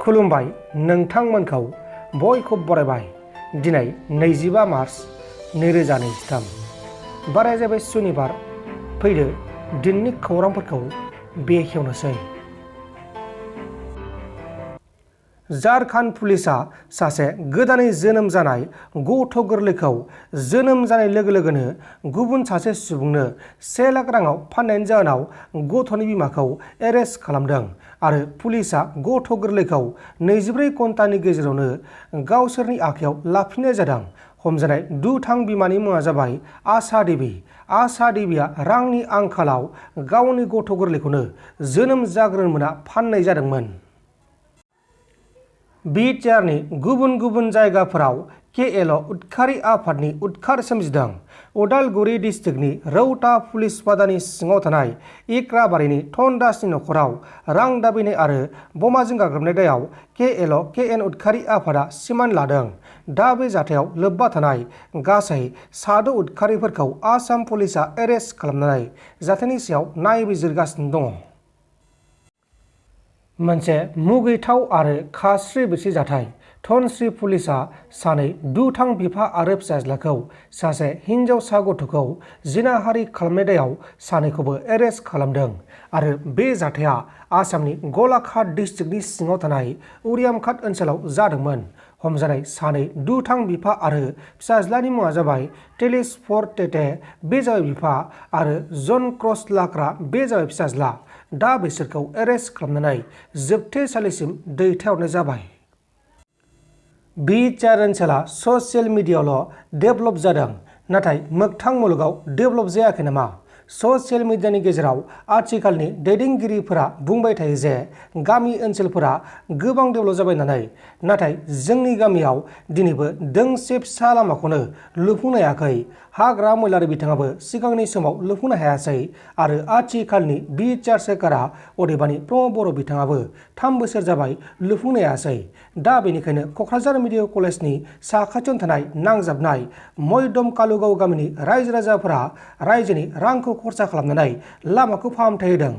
खुलुमबाय नोंथांमोनखौ बयखौबो बरायबाय। दिनै 25 मार्च 2023 बाराया जाबाय सुनिबार। फैदो दिननि खौरांफोरखौ बेखेवनोसै। झारखंड पुलिसा सासे गोदानै जोनोम जानाय गथ' गोरलैखौ जोनोम जानाय लोगो लोगोनो गुबुन सासे सुबुंनो 1 लाख राङाव फाननायनि जाहोनाव गथ'नि बिमाखौ एरेस्ट खालामदों आरो पुलिसा गथ' गोरलैखौ 24 घन्टानि गेजेरावनो गावसोरनि आखायाव लाफिननाय जादों। हमजानाय दुथां बिमानि मुङा जाबाय आशा देवी। आशा देवीया रांनि आंखालाव गावनि गथ' गोरलैखौनो जोनोम जाग्रोनो मोना फाननाय जादोंमोन। बिटिआरनि गुबुन गुबुन जायगाफोराव KLO उदखारि आफादनि उदखार सोमजिदों। उदालगुरि डिस्ट्रिक्टनि रौता पुलिस बादानि सिङाव थानाय इक्राबारिनि धनदासनि नखराव रां दाबिनाय आरो बमाजों गाग्लोबनाय दायाव KLO-KN उदखारि आफादा सिमान लादों। दा बे जाथायाव लोब्बा थानाय गासै 6 उदखारिफोरखौ आसाम पुलिसा एरेस्ट खालामनानै जाथायनि सायाव नायबिजिरगासिनो दङ। मोनसे मुगैथाव आरो खास्रि बिस्रि जाथाय। धनस्री पुलिसा सानै दुथां बिफा आरो फिसाज्लाखौ सासे हिनजावसा गथ'खौ जिनाहारि खालामनाय दायाव सानैखौबो एरेस्ट खालामदों आरो बे जाथाया आसामनि गलाघाट डिस्ट्रिक्टनि सिङाव थानाय उरियामघाट ओनसोलाव जादोंमोन। हमजानाय सानै दुथां बिफा आरो फिसाज्लानि मुङा जाबाय तेलिस्पर टेटे, बे जाबाय बिफा, आरो जन क्रस लाक्रा, बे जाबाय फिसाज्ला। दा बिसोरखौ एरेस्ट खालामनानै जोबथेसालिसिम दैथायहरनाय जाबाय। बिटिआर ओनसोला ससियेल मिडियायावल' डेभेलप जादों, नाथाय मोगथां मुलुगाव डेभेलप जायाखै नामा? ससियेल मिडियानि गेजेराव आथिखालनि दैदेनगिरिफोरा बुंबाय थायो जे गामि ओनसोलफोरा गोबां डेभेलप जाबाय होननानै, नाथाय जोंनि गामियाव दिनैबो दोंसे फिसा लामाखौनो लुफुंनो हायाखै। हाग्रा मैलारि बिथाङाबो सिगांनि समाव लुफुंनो हायासै आरो आथिखालनि बिटिआर सोरखारा अदेबानि प्रमद बर' बिथाङाबो 3 बोसोर जाबाय लुफुंनो हायासै। दा बेनिखायनो क'क्राझार मेडिकेल कलेजनि साखाथियाव थानाय नांजाबनाय मयदम कालुगाव गामिनि रायजो राजाफोरा रायजोनि रांखौ खरसा खालामनानै लामाखौ फाहामथाय होदों।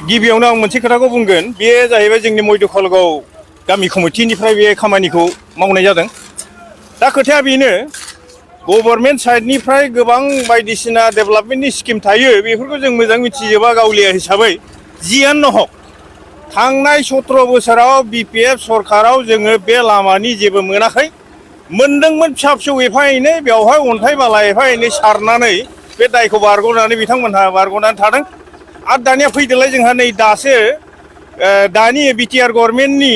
गिबियावनो आं मोनसे खोथाखौ बुंगोन, बे जाहैबाय जोंनि मयदम कालुगाव गामि कमिटिनिफ्राय बे खामानिखौ मावनाय जादों। दा खोथाया बेनो, गभर्नमेन्ट साइडनिफ्राय गोबां बायदिसिना डेभेलपमेन्टनि स्किम थायो, बेफोरखौ जों मोजां मिथिजोबा गावलिया हिसाबै। जियानो हक, थांनाय 17 बोसोराव BPF सरकाराव जोङो बे लामानि जेबो मोनाखै। मोनदोंमोन फिसा फिसौ एफा एनै, बेवहाय अन्थाइ बाला एफा एनै सारनानै बे दायखौ बारग'नानै बिथांमोनहा बारग'नानै थादों। आरो दानिया फैदोलाय जोंहा नै दासो दानि बिटिआर गभर्नमेन्टनि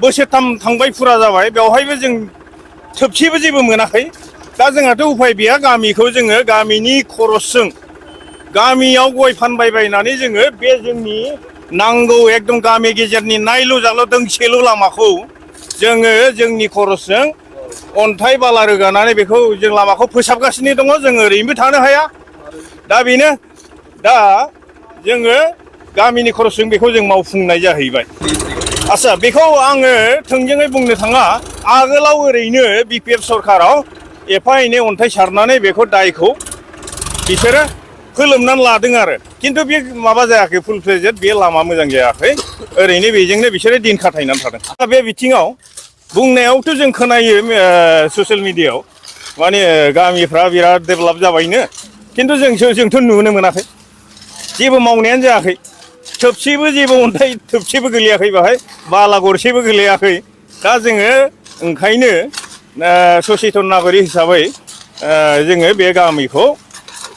बोसोरथाम थांबाय, फुरा जाबाय, बेवहायबो जों थोबसेबो जेबो मोनाखै। दा जोंहाथ' उफाय गैया, गामिखौ जोङो गामिनि खरसजों गामियाव गय फानबायबायनानै जोङो बे जोंनि नांगौ एकदम गामि गेजेरनि नायल' जाल' दोंसेल' लामाखौ जोङो जोंनि खरसजों अन्थाइ बाला रोगानानै बेखौ जों लामाखौ फोसाबगासिनो दङ। जों ओरैनोबो थानो हाया। दा बेनो, दा जोङो गामिनि खरसजों बेखौ जों मावफुंनाय जाहैबाय। आच्छा, बेखौ आङो थोंजोङै बुंनो थाङा। आगोलाव ओरैनो BPF सरकाराव एफा एनै अन्थाइ सारनानै बेखौ दायखौ बिसोरो फोलोमनानै लादों आरो, खिन्थु बे माबा जायाखै, फुल फ्लेजेड बे लामा मोजां जायाखै। ओरैनो बेजोंनो बिसोरो दिन खाथायनानै थादों। दा बे बिथिङाव बुंनायावथ' जों खोनायो ससियेल मिडियायाव, माने गामिफ्रा बिराद डेभेलप जाबायनो, खिन्थु जोंथ' नुनो मोनाखै, जेबो मावनायानो जायाखै। थोबसेबो जेबो अन्थाइ थोबसेबो गोलैयाखै, बेवहाय बाला गरसेबो गोलैयाखै। दा जोङो ओंखायनो सचेतन नागरिक हिसाबै जोङो बे गामिखौ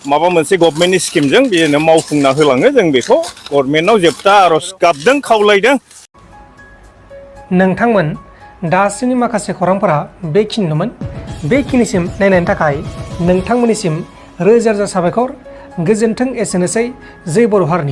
माबा मोनसे गभर्नमेन्टनि स्किमजों बिदिनो मावफुंना होलाङो, जों बेखौ गभर्नमेन्टआव जोबथा आर'ज गाबदों, खावलायदों। नोंथांमोन दासिमनि माखासे खौरांफोरा बेखिनिनोमोन। बेखिनिसिम नायनायनि थाखाय नोंथांमोननिसिम रोजा रोजा साबायखर। गोजोन्थों। एसेनोसै। जै बर' हारिनि।